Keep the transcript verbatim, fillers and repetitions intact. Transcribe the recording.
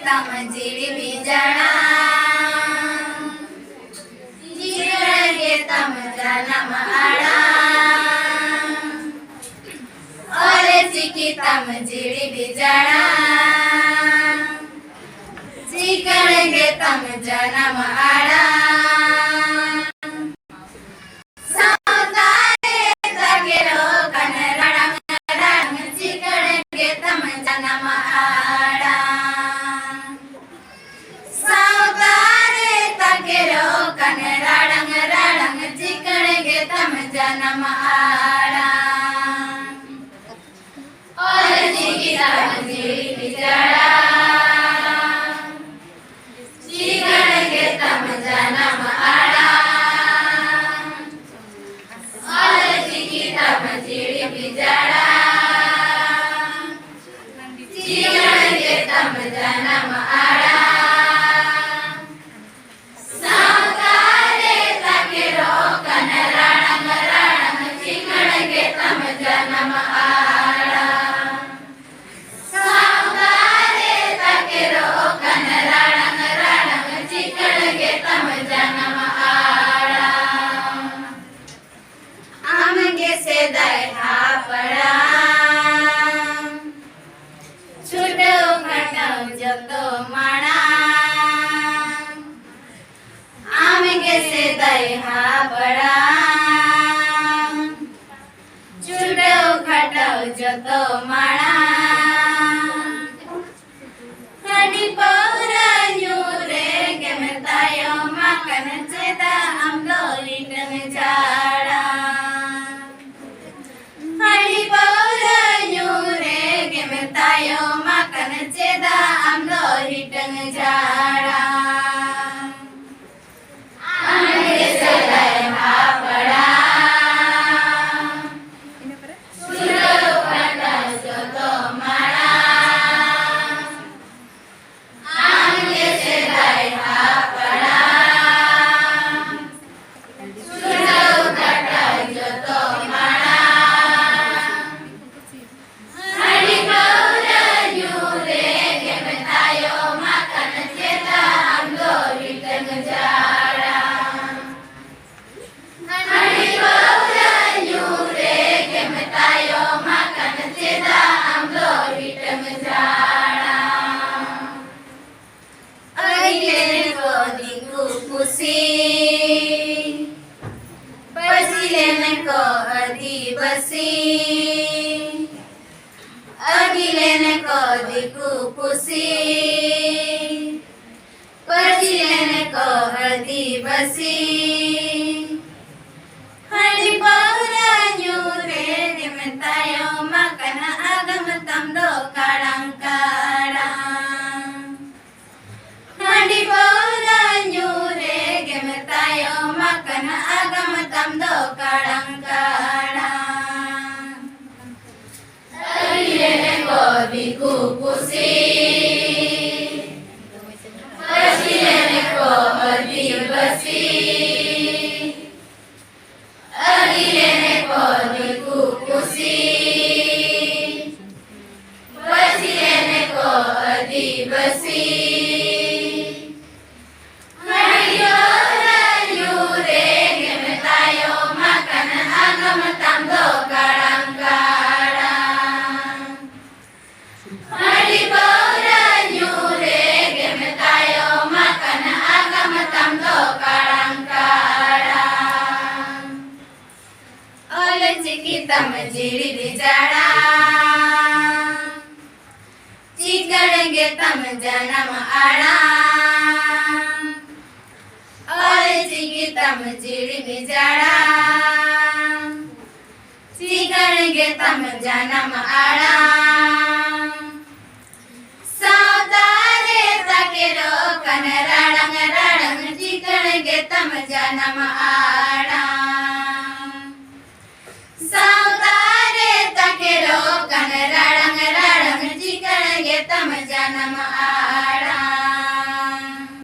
ᱛᱟᱢ ᱡᱤᱲᱤ ᱵᱤᱡᱟᱲᱟᱝ, ᱪᱤᱠᱟᱹᱲ ᱜᱮ ᱛᱟᱢ ᱡᱟᱱᱟᱢ ᱟᱲᱟᱝ᱾ ᱚᱞ ᱪᱤᱠᱤ ᱛᱟᱢ ᱡᱤᱲᱤ ᱵᱤᱡᱟᱲᱟᱝ, ᱪᱤᱠᱟᱹᱲ ᱜᱮ ᱛᱟᱢ ᱡᱟᱱᱟᱢ ᱟᱲᱟᱝ᱾ ᱥᱟᱶᱛᱟ ᱨᱮ ᱛᱟᱠᱮᱨᱚᱜ ᱠᱟᱱ ᱨᱟᱲᱟᱝ, ᱨᱟᱲᱟᱝ ᱪᱤᱠᱟᱹᱲ ᱜᱮ ᱛᱟᱢ ᱡᱟᱱᱟᱢ ᱟᱲᱟᱝ᱾ ᱥᱟᱶᱛᱟ ᱨᱮ ᱛᱟᱠᱮᱨᱚᱜ ᱠᱟᱱ ᱨᱟᱲᱟᱝ, ᱨᱟᱲᱟᱝ ᱪᱤᱠᱟᱹᱲ ᱜᱮ ᱛᱟᱢ ᱡᱟᱱᱟᱢ ᱟᱲᱟᱝ᱾ ᱚᱞ ᱪᱤᱠᱤ ᱛᱟᱢ ᱡᱤᱲᱤ ᱵᱤᱡᱟᱲᱟᱝ, ᱪᱤᱠᱟᱹᱲ ᱜᱮ ᱛᱟᱢ ᱡᱟᱱᱟᱢ ᱟᱲᱟᱝ᱾ ᱚᱞ ᱪᱤᱠᱤ ᱛᱟᱢ ᱡᱤᱲᱤ ᱵᱤᱡᱟᱲᱟᱝ, ᱪᱤᱠᱟᱹᱲ ᱜᱮ ᱛᱟᱢ ᱡᱟᱱᱟᱢ ᱟᱲᱟᱝ᱾ ᱥᱟᱶᱛᱟ ᱨᱮ ᱛᱟᱠᱮᱨᱚᱜ ᱠᱟᱱ ᱨᱟᱲᱟᱝ, ᱨᱟᱲᱟᱝ ᱪᱤᱠᱟᱹᱲ ᱜᱮ ᱛᱟᱢ ᱡᱟᱱᱟᱢ ᱟᱲᱟᱝ᱾ ᱥᱟᱶᱛᱟ ᱨᱮ ᱛᱟᱠᱮᱨᱚᱜ ᱠᱟᱱ ᱨᱟᱲᱟᱝ, ᱨᱟᱲᱟᱝ ᱪᱤᱠᱟᱹᱲ ᱜᱮ ᱛᱟᱢ ᱡᱟᱱᱟᱢ ᱟᱲᱟᱝ᱾ ᱟᱢ ᱜᱮ ᱥᱮᱫᱟᱭ ᱦᱟᱯᱲᱟᱢ, ᱪᱷᱩᱴᱟᱹᱣ ᱠᱷᱟᱴᱟᱣ ᱡᱚᱛᱚ ᱢᱟᱲᱟᱝ᱾ ᱟᱢ ᱜᱮ ᱥᱮᱫᱟᱭ ᱦᱟᱯᱲᱟᱢ, ᱪᱷᱩᱴᱟᱹᱣ ᱠᱷᱟᱴᱟᱣ ᱡᱚᱛᱚ ᱢᱟᱲᱟᱝ᱾ ᱦᱟᱺᱰᱤ ᱯᱟᱹᱣᱨᱟᱹ ᱧᱩ ᱨᱮᱜᱮᱢ ᱛᱟᱭᱚᱢ ᱟᱠᱟᱱ, ᱪᱮᱫᱟᱜ ᱟᱢ ᱫᱚ ᱦᱤᱴᱟᱹᱝ ᱡᱷᱟᱲᱟᱝ? ᱦᱟᱺᱰᱤ ᱯᱟᱹᱣᱨᱟᱹ ᱧᱩ ᱨᱮᱜᱮᱢ ᱛᱟᱭᱚᱢ ᱟᱠᱟᱱ, ᱪᱮᱫᱟᱜ ᱟᱢ ᱫᱚ ᱦᱤᱴᱟᱹᱝ ᱡᱷᱟᱲᱟᱝ? ᱟᱢ ᱜᱮ ᱥᱮᱫᱟᱭ ᱦᱟᱯᱲᱟᱢ, ᱪᱷᱩᱴᱟᱹᱣ ᱠᱷᱟᱴᱟᱣ ᱡᱚᱛᱚ ᱠᱚ ᱯᱩᱥᱤ, ᱯᱟᱹᱪᱷᱤ ᱞᱮᱱ ᱠᱚ ᱟᱹᱫᱤᱵᱟᱹᱥᱤ᱾ ᱦᱟᱺᱰᱤ ᱯᱟᱹᱣᱨᱟᱹ ᱧᱩ ᱨᱮᱜᱮᱢ ᱛᱟᱭᱚᱢ ᱟᱠᱟᱱᱟ, ᱟᱜᱟᱢ ᱛᱟᱢ ᱫᱚ ᱠᱟᱲᱟᱝ ᱠᱟᱲᱟᱝ᱾ ᱦᱟᱺᱰᱤ ᱯᱟᱹᱣᱨᱟᱹ ᱧᱩ ᱨᱮᱜᱮᱢ ᱛᱟᱭᱚᱢ ᱟᱠᱟᱱᱟ, ᱟᱜᱟᱢ ᱛᱟᱢ ᱫᱚ ᱠᱟᱲᱟᱝ ᱠᱟᱲᱟᱝ᱾ ᱟᱹᱰᱤ ᱞᱮᱱᱮ ᱠᱚ ᱫᱤᱠᱩ ᱯᱩᱥᱤ, ᱯᱟᱹᱪᱷᱤ ᱞᱮᱱᱮ ᱠᱚ ᱟᱹᱫᱤᱵᱟᱹᱥᱤ᱾ ᱟᱹᱰᱤ ᱞᱮᱱᱮ ᱠᱚ ᱫᱤᱠᱩ ᱯᱩᱥᱤ, ᱯᱟᱹᱪᱷᱤ ᱞᱮᱱᱮ ᱠᱚ ᱟᱹᱫᱤᱵᱟᱹᱥᱤ᱾ ᱦᱟᱺᱰᱤ ᱯᱟᱹᱣᱨᱟᱹ ᱧᱩ ᱨᱮᱜᱮᱢ ᱛᱟᱭᱚᱢ ᱟᱠᱟᱱᱟ, ᱟᱜᱟᱢ ᱛᱟᱢ ᱫᱚ ᱠᱟᱲᱟᱝ ᱠᱟᱲᱟᱝ᱾ ᱦᱟᱺᱰᱤ ᱯᱟᱹᱣᱨᱟᱹ ᱧᱩ ᱨᱮᱜᱮᱢ ᱛᱟᱭᱚᱢ ᱟᱠᱟᱱᱟ, ᱟᱜᱟᱢ ᱛᱟᱢ ᱫᱚ ᱠᱟᱲᱟᱝ ᱠᱟᱲᱟᱝ᱾ ᱚᱞ ᱪᱤᱠᱤ ᱛᱟᱢ ᱡᱤᱲᱤ ᱵᱤᱡᱟᱲᱟ, ᱪᱤᱠᱟᱹᱲ ᱜᱮ ᱛᱟᱢ ᱡᱟᱱᱟᱢ ᱟᱲᱟᱝ᱾ ᱚᱞ ᱪᱤᱠᱤ ᱛᱟᱢ ᱡᱤᱲᱤ ᱵᱤᱡᱟᱲᱟ, ᱪᱤᱠᱟᱹᱲ ᱜᱮ ᱛᱟᱢ ᱡᱟᱱᱟᱢ ᱟᱲᱟᱝ᱾ ᱥᱟᱶᱛᱟ ᱨᱮ ᱛᱟᱠᱮᱨᱚᱜ ᱠᱟᱱ ᱨᱟᱲᱟᱝ ᱨᱟᱲᱟᱝ, ᱪᱤᱠᱟᱹᱲ ᱜᱮ ᱛᱟᱢ ᱡᱟᱱᱟᱢ ᱟᱲᱟᱝ᱾ ᱥᱟᱶᱛᱟ ᱨᱮ ᱛᱟᱠᱮᱨᱚᱜ ᱠᱟᱱ ᱨᱟᱲᱟᱝ ᱨᱟᱲᱟᱝ, ᱪᱤᱠᱟᱹᱲ ᱜᱮ ᱛᱟᱢ ᱡᱟᱱᱟᱢ ᱟᱲᱟᱝ᱾